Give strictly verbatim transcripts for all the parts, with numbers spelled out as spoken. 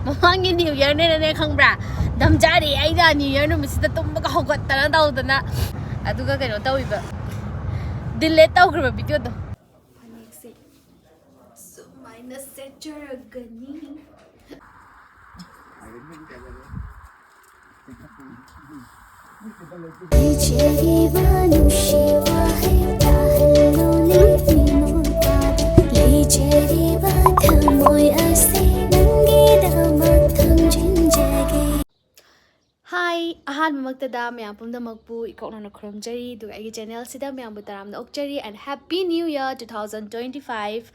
ꯃꯃꯥꯡꯒꯤ ꯅ꯭ꯌꯨ ꯌꯔꯅꯦꯅꯅꯦ, ꯈꯪꯕ꯭ꯔꯥ? ꯗꯝꯖꯥꯔꯤ ꯑꯩꯅ ꯅ꯭ꯌꯨ ꯌꯔ ꯅꯨꯃꯤꯠꯁꯤꯗ ꯇꯨꯝꯕꯒ ꯍꯧꯒꯠꯇꯅ ꯇꯧꯗꯅ, ꯑꯗꯨꯒ ꯀꯩꯅꯣ ꯇꯧꯋꯤꯕ, ꯗꯤꯂꯦꯠ ꯇꯧꯈ꯭ꯔꯕ ꯚꯤꯗꯤꯑꯣꯗꯣ꯫ ꯐꯅꯦꯛꯁꯦ ꯁꯨꯃꯥꯏꯅ ꯁꯦꯠꯆꯔꯒꯅꯤ꯫ ꯂꯩꯖꯔꯤꯕ ꯅꯨꯡꯁꯤ ꯋꯥꯍꯩ ꯇꯥꯍꯜꯂꯣꯅꯦ ꯃꯤꯅꯣꯛꯇꯥꯗ꯫ ꯂꯩꯖꯔꯤꯕ ꯊꯃꯣꯏ ꯑꯁꯤ ꯅꯪꯒꯤꯗꯃꯛ ꯊꯝꯖꯤꯟꯖꯒꯦ꯫ ꯍꯥꯏ, ꯑꯍꯥꯟꯕꯃꯛꯇꯗ ꯃꯌꯥꯝ ꯄꯨꯝꯅꯃꯛꯄꯨ ꯏꯀꯣꯛꯅꯅ ꯈꯨꯔꯨꯝꯖꯔꯤ, ꯑꯗꯨꯒ ꯑꯩꯒꯤ ꯆꯦꯅꯦꯜꯁꯤꯗ ꯃꯌꯥꯝꯕꯨ ꯇꯔꯥꯝꯅ ꯑꯣꯛꯆꯔꯤ, and Happy New Year two thousand twenty five꯫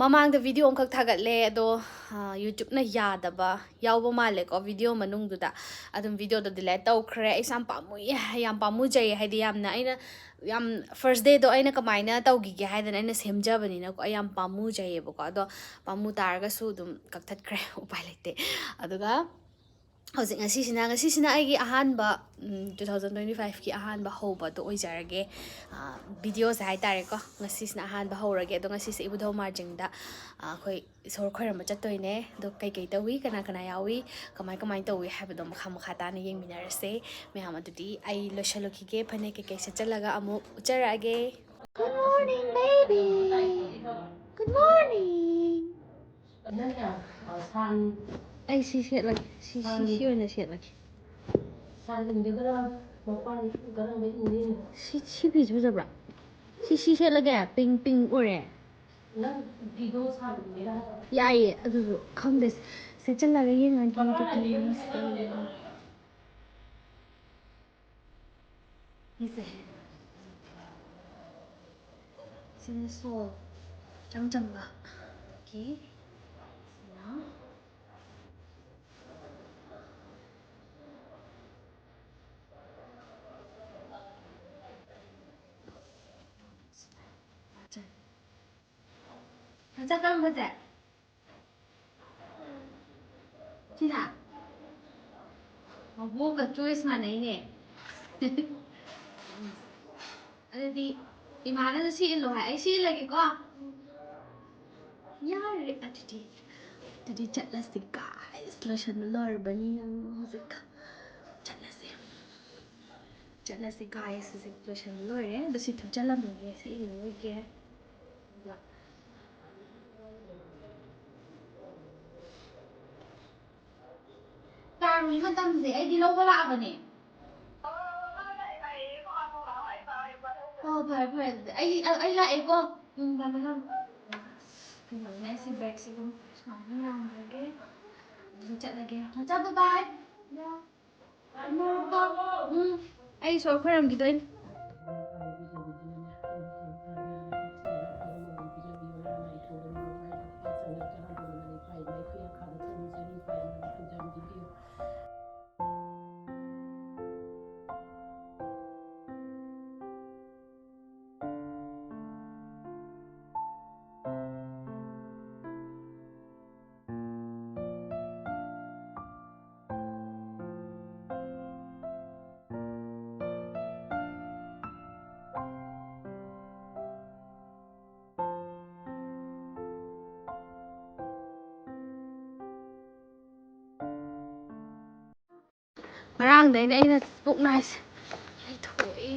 ꯃꯃꯥꯡꯗ ꯚꯤꯗꯤꯑꯣ ꯑꯃꯈꯛ ꯊꯥꯒꯠꯂꯦ, ꯑꯗꯣ, ꯑ, YouTubeꯅ ꯌꯥꯗꯕ ꯌꯥꯎꯕ ꯃꯥꯜꯂꯦꯀꯣ ꯚꯤꯗꯤꯑꯣ ꯃꯅꯨꯡꯗꯨꯗ꯫ ꯑꯗꯨꯝ ꯚꯤꯗꯤꯑꯣꯗꯣ ꯗꯤꯂꯦꯠ ꯇꯧꯈ꯭ꯔꯦ꯫ ꯑꯩꯁꯨ ꯌꯥꯝ ꯄꯥꯝꯃꯨꯏ, ꯌꯥꯝ ꯄꯥꯝꯃꯨꯖꯩ꯫ ꯍꯥꯏꯗꯤ ꯌꯥꯝꯅ ꯑꯩꯅ, ꯌꯥꯝ, ꯐꯥꯔꯁ ꯗꯦꯗꯣ ꯑꯩꯅ ꯀꯃꯥꯏꯅ ꯇꯧꯈꯤꯒꯦ ꯍꯥꯏꯗꯅ ꯑꯩꯅ ꯁꯦꯝꯖꯕꯅꯤꯅꯀꯣ, ꯑꯩ ꯌꯥꯝ ꯄꯥꯝꯃꯨꯖꯩꯌꯦꯕꯀꯣ꯫ ꯑꯗꯣ ꯄꯥꯝꯃꯨ ꯇꯥꯔꯒꯁꯨ ꯑꯗꯨꯝ ꯀꯛꯊꯠꯈ꯭ꯔꯦ, ꯎꯄꯥꯏ ꯂꯩꯇꯦ꯫ ꯑꯗꯨꯒ ꯍꯧꯖꯤꯛ ꯉꯁꯤꯁꯤꯅ, ꯉꯁꯤꯁꯤꯅ ꯑꯩꯒꯤ ꯑꯍꯥꯟꯕ, ꯎꯝ, two thousand twenty fiveꯀꯤ ꯑꯍꯥꯟꯕ ꯍꯧꯕꯗꯣ ꯑꯣꯏꯖꯔꯒꯦ꯫ ꯑ, ꯚꯤꯗꯤꯑꯣꯁꯦ ꯍꯥꯏꯇꯥꯔꯦꯀꯣ, ꯉꯁꯤꯁꯤꯅ ꯑꯍꯥꯟꯕ ꯍꯧꯔꯒꯦ꯫ ꯑꯗꯣ ꯉꯁꯤꯁꯦ ꯏꯕꯨꯙꯧ ꯃꯥꯔꯖꯤꯡꯗ, ꯑ, ꯑꯩꯈꯣꯏ ꯏꯁꯣꯔ ꯈꯣꯏꯔꯝꯕ ꯆꯠꯇꯣꯏꯅꯦ꯫ ꯑꯗꯣ ꯀꯩꯀꯩ ꯇꯧꯏ, ꯀꯅꯥ ꯀꯅꯥ ꯌꯥꯎꯏ, ꯀꯃꯥꯏ ꯀꯃꯥꯏꯅ ꯇꯧꯏ ꯍꯥꯏꯕꯗꯣ ꯃꯈꯥ ꯃꯈꯥ ꯇꯥꯅ ꯌꯦꯡꯃꯤꯟꯅꯔꯁꯦ꯫ ꯃꯌꯥꯝ ꯑꯗꯨꯗꯤ ꯑꯩ ꯂꯣꯏꯁꯤꯜꯂꯨꯈꯤꯒꯦ, ꯐꯅꯦꯛ ꯀꯩꯀꯩ ꯁꯦꯠꯆꯜꯂꯒ ꯑꯃꯨꯛ ꯎꯠꯆꯔꯛꯑꯒꯦ꯫ Good morning, baby. Good morning. ꯑꯩ ꯁꯤ ꯁꯦꯠꯂꯒꯦ꯫ ꯁꯤ, ꯁꯤ, ꯁꯤ ꯑꯣꯏꯅ ꯁꯦꯠꯂꯒꯦ꯫ ꯁꯤ, ꯁꯤ ꯐꯤꯁꯦ ꯐꯖꯕ꯭ꯔꯥ? ꯁꯤ, ꯁꯤ ꯁꯦꯠꯂꯒꯦ꯫ ꯄꯤꯡ, ꯄꯤꯡ ꯑꯣꯏꯔꯦ꯫ ꯌꯥꯏꯌꯦ, ꯑꯗꯨꯁꯨ ꯈꯪꯗꯦ꯫ ꯁꯦꯠꯆꯜꯂꯒ ꯌꯦꯡꯉꯒꯦ꯫ ꯁꯤꯁꯦ꯫ ꯁꯤꯅ ꯁꯣꯜ ꯏꯆꯝ ꯆꯝꯕ꯫ ꯑꯣꯀꯦ꯫ ꯁꯤꯅ ꯃꯆꯥ ꯀꯔꯝꯕꯁꯦ? ꯁꯤꯅ? ꯃꯕꯣꯛꯀ ꯆꯣꯏꯁ ꯃꯥꯟꯅꯩꯅꯦ꯫ ꯑꯗꯨꯗꯤ ꯏꯃꯥꯅꯁꯨ ꯁꯤ ꯏꯜꯂꯣ ꯍꯥꯏ, ꯑꯩ ꯁꯤ ꯏꯜꯂꯒꯦꯀꯣ꯫ ꯌꯥꯔꯦ ꯑꯗꯨꯗꯤ꯫ ꯍꯧꯖꯤꯛ ꯆꯠꯂꯁꯤ guys, ꯂꯣꯏꯁꯟꯕ ꯂꯣꯏꯔꯕꯅꯤꯅ ꯍꯧꯖꯤꯛ ꯆꯠꯂꯁꯤ꯫ ꯆꯠꯂꯁꯤ guys, ꯍꯧꯖꯤꯛ ꯂꯣꯏꯁꯟꯕ ꯂꯣꯏꯔꯦ꯫ ꯑꯗꯣ ꯁꯤ ꯊꯨꯞꯆꯜꯂꯝꯃꯒꯦ, ꯁꯤ ꯏꯔꯣꯏꯒꯦ꯫ ꯇꯥꯔꯨꯒꯤ ꯃꯇꯝꯁꯦ ꯑꯩꯗꯤ ꯂꯧꯕ ꯂꯥꯛꯑꯕꯅꯦ꯫ ꯑꯣ, ꯐꯔꯦ, ꯐꯔꯦ, ꯑꯗꯨꯗꯤ ꯑꯩ, ꯑꯩ ꯂꯥꯛꯑꯦꯀꯣ꯫ ꯎꯝ, ꯊꯝꯃꯦ, ꯊꯝꯃꯦ꯫ ꯀꯩꯅꯣꯅꯦ, ꯁꯤ ꯕꯦꯒꯁꯦ ꯑꯗꯨꯝ ꯁꯨꯃꯥꯏꯅ ꯌꯥꯟꯈ꯭ꯔꯒꯦ꯫ ꯑꯗꯨꯝ ꯆꯠꯂꯒꯦ꯫ ꯃꯆꯥ, bye bye꯫ ꯎꯝ, ꯑꯩ ꯏꯁꯣꯔ ꯈꯣꯏꯔꯝꯈꯤꯗꯣꯏꯅꯦ꯫ ꯉꯔꯥꯡꯗꯩꯅꯦ ꯑꯩꯅ ꯄꯨꯛ ꯅꯥꯏꯁꯦ꯫ ꯑꯩ ꯊꯣꯛꯑꯦ,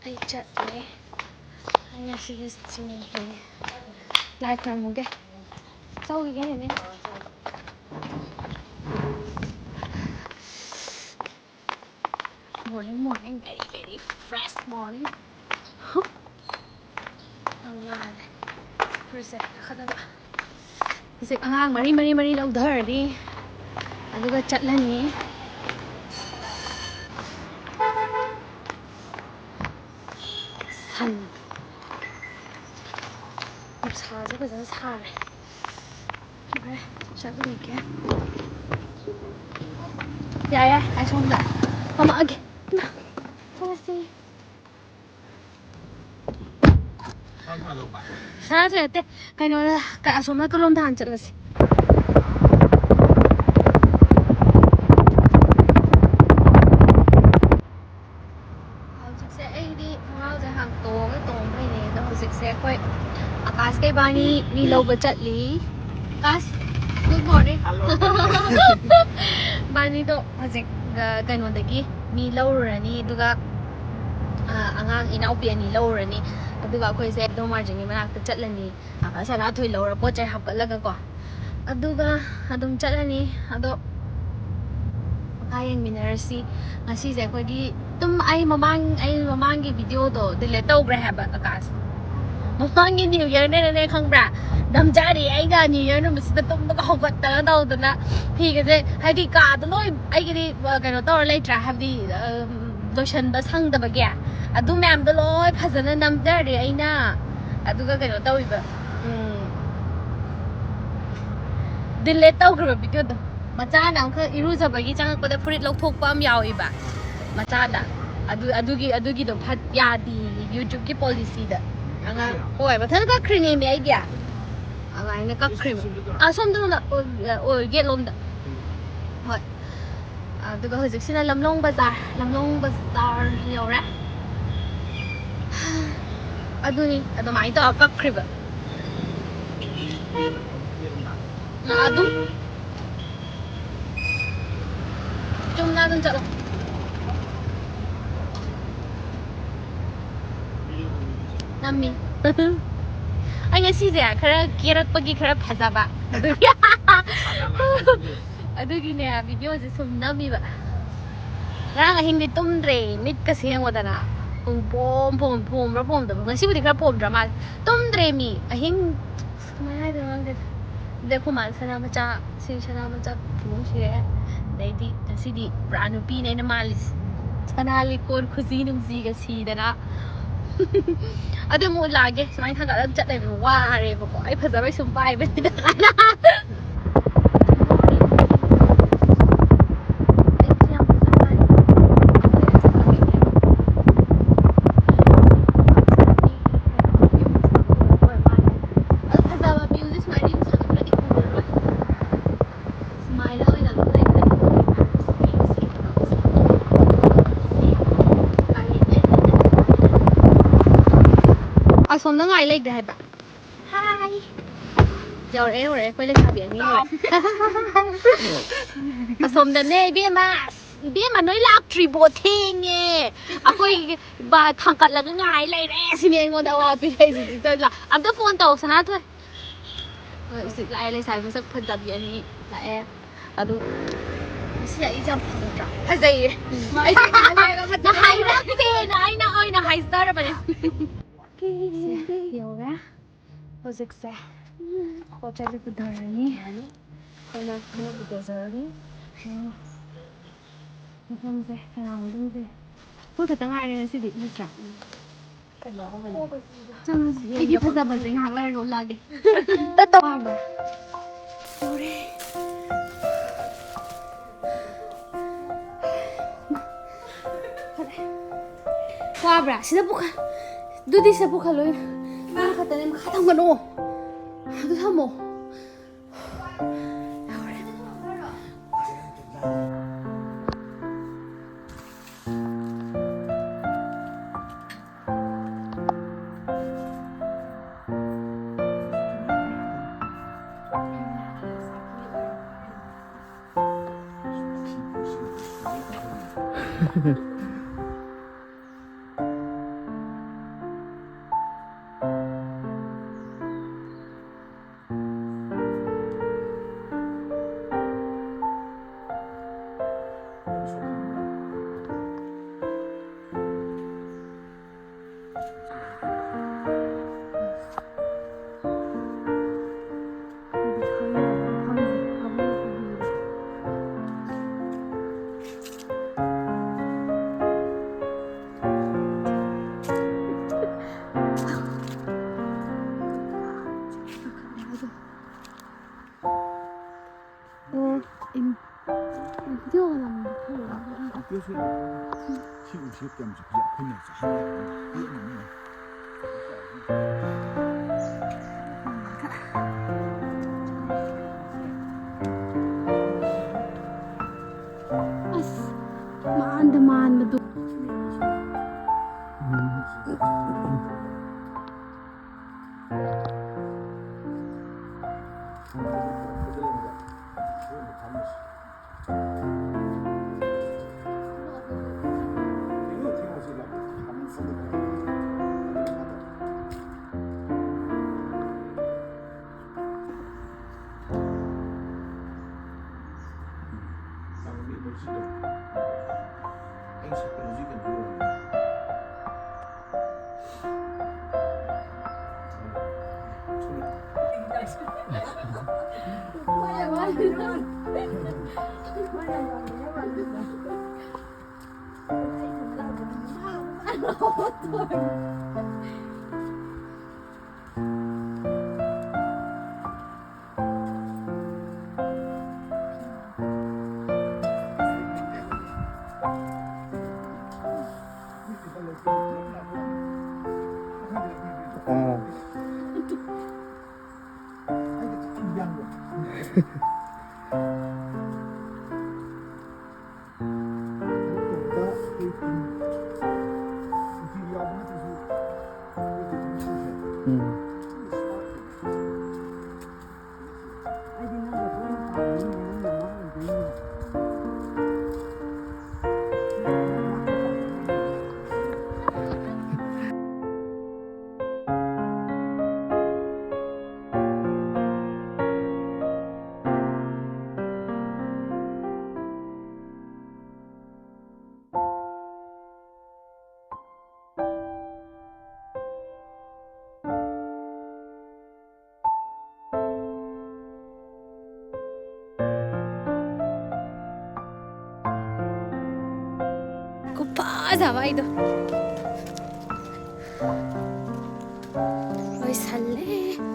ꯑꯩ ꯆꯠꯂꯦ, ꯑꯩ ꯉꯁꯤꯒꯤ ꯆꯤꯡꯉꯦ꯫ ꯂꯥꯏ ꯈꯨꯔꯝꯃꯨꯒꯦ꯫ ꯆꯧꯈꯤꯒꯦ, ꯅꯦꯅꯦ꯫ Morning, morning, very, very fresh morning. ꯌꯥꯝ ꯉꯥꯜꯂꯦ꯫ ꯐꯨꯔꯤꯠꯁꯦ ꯀꯥꯈꯠꯂꯒ ꯍꯧꯖꯤꯛ ꯑꯉꯥꯡ ꯃꯔꯤ, ꯃꯔꯤ, ꯃꯔꯤ ꯂꯧꯊꯔꯅꯤ, ꯑꯗꯨꯒ ꯆꯠꯂꯅꯤ꯫ ꯁꯟ, ꯅꯨꯡꯁꯥꯁꯦ ꯐꯖꯅ ꯁꯥꯔꯦ꯫ ꯐꯔꯦ, ꯆꯠꯂꯨꯔꯒꯦ꯫ ꯌꯥꯔꯦ, ꯑꯩ ꯁꯣꯝꯗ ꯐꯝꯃꯛꯑꯒꯦ꯫ ꯏꯃꯥ, ꯆꯠꯂꯁꯤ꯫ ꯁꯥꯁꯨ ꯅꯠꯇꯦ, ꯀꯩꯅꯣꯗ, ꯀ-, ꯑꯁꯣꯝ ꯅꯥꯀꯜꯂꯣꯝꯗ ꯍꯥꯟꯅ ꯆꯠꯂꯁꯤ꯫ ꯍꯧꯖꯤꯛꯁꯦ ꯑꯩꯗꯤ ꯈꯣꯡꯒ꯭ꯔꯥꯎꯁꯦ ꯍꯥꯡꯇꯣꯛꯑꯒ ꯇꯣꯡꯕꯩꯅꯦ, ꯑꯗꯣ ꯍꯧꯖꯤꯛꯁꯦ ꯑꯩꯈꯣꯏ ꯑꯀꯥꯁꯀ ꯏꯕꯥꯅꯤ ꯃꯤ ꯂꯧꯕ ꯆꯠꯂꯤ꯫ ꯑꯁ, good morning. ꯕꯥꯅꯤꯗꯣ ꯍꯧꯖꯤꯛ, ꯑ, ꯀꯩꯅꯣꯗꯒꯤ ꯃꯤ ꯂꯧꯔꯨꯔꯅꯤ, ꯑꯗꯨꯒ, ꯑ, ꯑꯉꯥꯡ ꯏꯅꯥꯎꯄꯤ ꯑꯅꯤ ꯂꯧꯔꯨꯔꯅꯤ, ꯑꯗꯨꯒ ꯑꯩꯈꯣꯏꯁꯦ ꯗꯣ ꯃꯥꯔꯖꯤꯡꯒꯤ ꯃꯅꯥꯛꯇ ꯆꯠꯂꯅꯤ꯫ ꯑ, ꯁꯅꯥꯊꯣꯏ ꯂꯧꯔ ꯄꯣꯠ ꯆꯩ ꯍꯥꯞꯀꯠꯂꯒꯀꯣ, ꯑꯗꯨꯒ ꯑꯗꯨꯝ ꯆꯠꯂꯅꯤ꯫ ꯑꯗꯣ ꯃꯈꯥ ꯌꯦꯡꯃꯤꯟꯅꯔꯁꯤ꯫ ꯉꯁꯤꯁꯦ ꯑꯩꯈꯣꯏꯒꯤ ꯑꯗꯨꯝ ꯑꯩ ꯃꯃꯥꯡ, ꯑꯩ ꯃꯃꯥꯡꯒꯤ ꯚꯤꯗꯤꯑꯣꯗꯣ ꯗꯤꯂꯦꯠ ꯇꯧꯈ꯭ꯔꯦ ꯍꯥꯏꯕ ꯑꯀꯥꯁ꯫ ꯃꯃꯥꯡꯒꯤ ꯅ꯭ꯌꯨ ꯌꯔꯗꯅꯅꯦ ꯈꯪꯕ꯭ꯔꯥ, ꯅꯝꯖꯥꯔꯤ ꯑꯩꯒ ꯅ꯭ꯌꯨ ꯌꯔ ꯅꯨꯃꯤꯠꯁꯤꯗ ꯇꯨꯝꯕꯒ ꯍꯧꯒꯠꯇꯅ ꯇꯧꯗꯅ ꯐꯤꯒꯁꯦ, ꯍꯥꯏꯗꯤ ꯀꯥꯗ ꯂꯣꯏ ꯑꯩꯒꯤꯗꯤ, ꯑ, ꯀꯩꯅꯣ ꯇꯧꯔ ꯂꯩꯇ꯭ꯔꯥ, ꯍꯥꯏꯕꯗꯤ, ꯑ, ꯂꯣꯏꯁꯟꯕ ꯁꯪꯗꯕꯒꯤ꯫ ꯑꯗꯨ ꯃꯌꯥꯝꯗꯣ ꯂꯣꯏ ꯐꯖꯅ ꯅꯝꯖꯔꯦ ꯑꯩꯅ꯫ ꯑꯗꯨꯒ ꯀꯩꯅꯣ ꯇꯧꯋꯤꯕ, ꯎꯝ, ꯗꯤꯂꯦꯠ ꯇꯧꯈ꯭ꯔꯕ ꯚꯤꯗꯤꯑꯣꯗꯣ꯫ ꯃꯆꯥꯅ ꯑꯃꯈꯛ ꯏꯔꯨꯖꯕꯒꯤ ꯆꯪꯉꯛꯄꯗ ꯐꯨꯔꯤꯠ ꯂꯧꯊꯣꯛꯄ ꯑꯃ ꯌꯥꯎꯏꯕ, ꯃꯆꯥꯗ꯫ ꯑꯗꯨ, ꯑꯗꯨꯒꯤ, ꯑꯗꯨꯒꯤꯗꯣ ꯐꯠ-, ꯌꯥꯗꯦꯌꯦ YouTube-ꯀꯤ ꯄꯣꯂꯤꯁꯤꯗ꯫ ꯑꯉꯥꯡ, ꯍꯣꯏ, ꯃꯊꯟꯇ ꯀꯛꯈ꯭ꯔꯤꯅꯦꯃꯤ ꯑꯩꯒꯤ꯫ ꯑꯗꯨꯃꯥꯏꯅ ꯀꯛꯈ꯭ꯔꯤꯕ꯫ ꯑꯁꯣꯝꯗ, ꯑꯣ, ꯑꯣ, ꯒꯦꯠ ꯂꯣꯝꯗ꯫ ꯍꯣꯏ꯫ ꯑꯗꯨꯒ ꯍꯧꯖꯤꯛꯁꯤꯅ ꯂꯝꯂꯣꯡ ꯕꯖꯥꯔ, ꯂꯝꯂꯣꯡ ꯕꯖꯥꯔ ꯌꯧꯔꯦ꯫ ꯑꯗꯨꯅꯤ, ꯑꯗꯨꯃꯥꯏꯅ ꯇꯧꯔ ꯀꯛꯈ꯭ꯔꯤꯕ꯫ ꯑꯗꯨꯝ ꯆꯨꯝꯅ ꯑꯗꯨꯝ ꯆꯠꯂꯣ꯫ ꯅꯝꯃꯤ꯫ ꯑꯩ ꯉꯁꯤꯁꯦ ꯈꯔ ꯀꯦꯔꯛꯄꯒꯤ ꯈꯔ ꯐꯖꯕ꯫ ꯑꯗꯨꯒꯤ, ꯑꯗꯨꯒꯤꯅꯦ ꯚꯤꯗꯤꯑꯣꯁꯦ ꯁꯨꯝ ꯅꯝꯃꯤꯕ꯫ ꯉꯔꯥꯡ ꯑꯍꯤꯡꯗꯤ ꯇꯨꯝꯗ꯭ꯔꯦ, ꯃꯤꯠꯀ ꯁꯦꯡꯉꯣꯗꯅ꯫ ꯄꯨꯡ ꯄꯣꯝ ꯄꯣꯝ, ꯄꯣꯝꯕ꯭ꯔꯥ ꯄꯣꯝꯗꯕ꯭ꯔꯥ? ꯉꯁꯤꯕꯨꯗꯤ ꯈꯔ ꯄꯣꯝꯗ꯭ꯔ ꯃꯥꯜꯂꯦ꯫ ꯇꯨꯝꯗ꯭ꯔꯦ ꯃꯤ, ꯑꯍꯤꯡ꯫ ꯑꯁ, ꯀꯃꯥꯏꯅ ꯍꯥꯏꯗꯣꯏꯅꯣ ꯈꯪꯗꯦ꯫ ꯑꯗꯩ ꯑꯩꯈꯣꯏ ꯃꯥꯅ ꯁꯅꯥ ꯃꯆꯥ, ꯁꯤ ꯁꯅꯥ ꯃꯆꯥ ꯄꯨꯊꯣꯛꯑ ꯁꯤꯔꯦ꯫ ꯑꯗꯩꯗꯤ ꯉꯁꯤꯗꯤ ꯄꯨꯔꯥ ꯅꯨꯄꯤꯅꯦ ꯑꯩꯅ ꯃꯥꯜꯂꯤꯁꯦ꯫ ꯁꯅꯥ ꯂꯤꯛꯀꯣꯟ ꯈꯨꯖꯤ ꯅꯨꯡꯖꯤꯒ ꯁꯤꯗꯅ꯫ ꯑꯗꯨ ꯑꯃꯨꯛ ꯂꯥꯛꯑꯒꯦ꯫ ꯁꯨꯃꯥꯏꯅ ꯊꯥꯡꯒꯠꯂꯒ ꯆꯠ ꯂꯩꯕꯗꯣ ꯋꯥꯔꯦꯕꯀꯣ꯫ ꯑꯩ ꯐꯖꯕꯩ ꯁꯨꯝ ꯄꯥꯏꯕꯅꯤꯗ꯫ ꯐꯖꯕ ꯚ꯭ꯌꯨꯁꯦ ꯁꯨꯃꯥꯏꯅ ꯌꯦꯡꯊꯣꯛꯑꯗꯤ ꯈꯔꯗꯤ ꯎꯔꯔꯣꯏ꯫ ꯁꯨꯃꯥꯏꯅ ꯑꯣꯏꯅ ꯑꯗꯨꯝ ꯂꯩꯈ꯭ꯔꯦ꯫ ꯑꯁꯣꯝꯗ ꯉꯥꯏ ꯂꯩꯈ꯭ꯔꯦ ꯍꯥꯏꯕ꯫ ꯍꯥꯏ꯫ ꯌꯧꯔꯛꯑꯦ, ꯌꯧꯔꯛꯑꯦ, ꯑꯩꯈꯣꯏ ꯂꯩꯁꯥꯕꯤ ꯑꯅꯤ ꯌꯧꯔꯛꯑꯦ꯫ ꯑꯁꯣꯝꯗꯅꯦ, ꯏꯕꯦꯝꯃ, ꯏꯕꯦꯝꯃ, ꯅꯣꯏ ꯂꯥꯛꯇ꯭ꯔꯤꯕꯣ? ꯊꯦꯡꯉꯦ꯫ ꯑꯩꯈꯣꯏ ꯕꯥ ꯊꯥꯡꯀꯠꯂꯒ ꯉꯥꯏ ꯂꯩꯔꯦ ꯁꯤꯅꯦ ꯑꯩꯉꯣꯟꯗ ꯑꯋꯥ ꯄꯤꯔꯛꯏꯁꯦ꯫ ꯑꯝꯇ ꯐꯣꯟ ꯇꯧ, ꯁꯅꯥꯊꯣꯏ꯫ ꯍꯣꯏ, ꯍꯧꯖꯤꯛ ꯂꯥꯛꯑꯦ, ꯂꯩꯁꯥꯕꯤ ꯃꯁꯛ ꯐꯖꯕꯤ ꯑꯅꯤ ꯂꯥꯛꯑꯦ꯫ ꯑꯗꯨ ꯉꯁꯤ ꯑꯩ ꯌꯥꯝ ꯐꯖꯗ꯭ꯔꯥ? ꯐꯖꯩꯌꯦ꯫ ꯎꯝ꯫ ꯑꯩꯁꯦ ꯅꯍꯥꯟ ꯍꯥꯏꯔꯛꯇꯦꯅ ꯑꯩꯅ ꯑꯣꯏꯅ ꯍꯥꯏꯖꯔꯕꯅꯦ꯫ ꯌꯧꯔꯦ꯫ ꯍꯧꯖꯤꯛꯁꯦ ꯄꯣꯠ ꯆꯩ ꯄꯨꯊꯔꯅꯤ꯫ ꯑꯩꯈꯣꯏꯅ ꯈꯔ ꯄꯨꯊꯖꯔꯅꯤ꯫ ꯃꯐꯝꯁꯦ ꯀꯌꯥꯝ ꯂꯨꯝꯗꯦ꯫ ꯑꯩꯈꯣꯏ ꯈꯛꯇ ꯉꯥꯏꯔꯦ ꯉꯁꯤꯗꯤ, ꯅꯠꯇ꯭ꯔꯥ? ꯆꯪꯉꯁꯤ꯫ ꯑꯩꯒꯤ ꯐꯖꯕꯁꯦ ꯉꯥꯏꯍꯥꯛ ꯂꯩꯔꯒ ꯎꯠꯂꯛꯑꯒꯦ꯫ ꯇꯠꯇꯧ ꯃꯥꯟꯕ꯭ꯔꯥ? ꯌꯧꯔꯦ꯫ ꯋꯥꯕ꯭ꯔꯥ? ꯁꯤꯗ ꯄꯨꯈꯠ-, ꯑꯗꯨꯗꯤ ꯁꯤꯗ ꯄꯨꯈꯠꯂꯣ꯫ ꯅꯪ ꯈꯛꯇꯅꯦ, ꯃꯈꯥ ꯊꯝꯒꯅꯣ꯫ ꯑꯗꯨ ꯊꯝꯃꯣ꯫ ꯑꯣ, ꯏꯝ-, ꯚꯤꯗꯤꯑꯣꯒ ꯅꯝꯕ ꯐꯪꯕ꯭ꯔꯥ? ꯁꯤ ꯎꯁꯦ ꯀꯌꯥꯝ ꯆꯥꯎꯈꯠꯂꯦ? ꯑꯩꯈꯣꯏꯅ ꯆꯥꯍꯟꯕ ꯄꯤꯛꯅ ꯃꯣꯏꯅ꯫ ꯑꯁ, ꯃꯥꯟꯗ ꯃꯥꯟꯕꯗꯣ꯫ ꯑꯣ꯫ ꯎꯝ꯫ ꯈꯨꯐꯖꯕ ꯑꯩꯗꯣ꯫ ꯂꯣꯏꯁꯜꯂꯦ꯫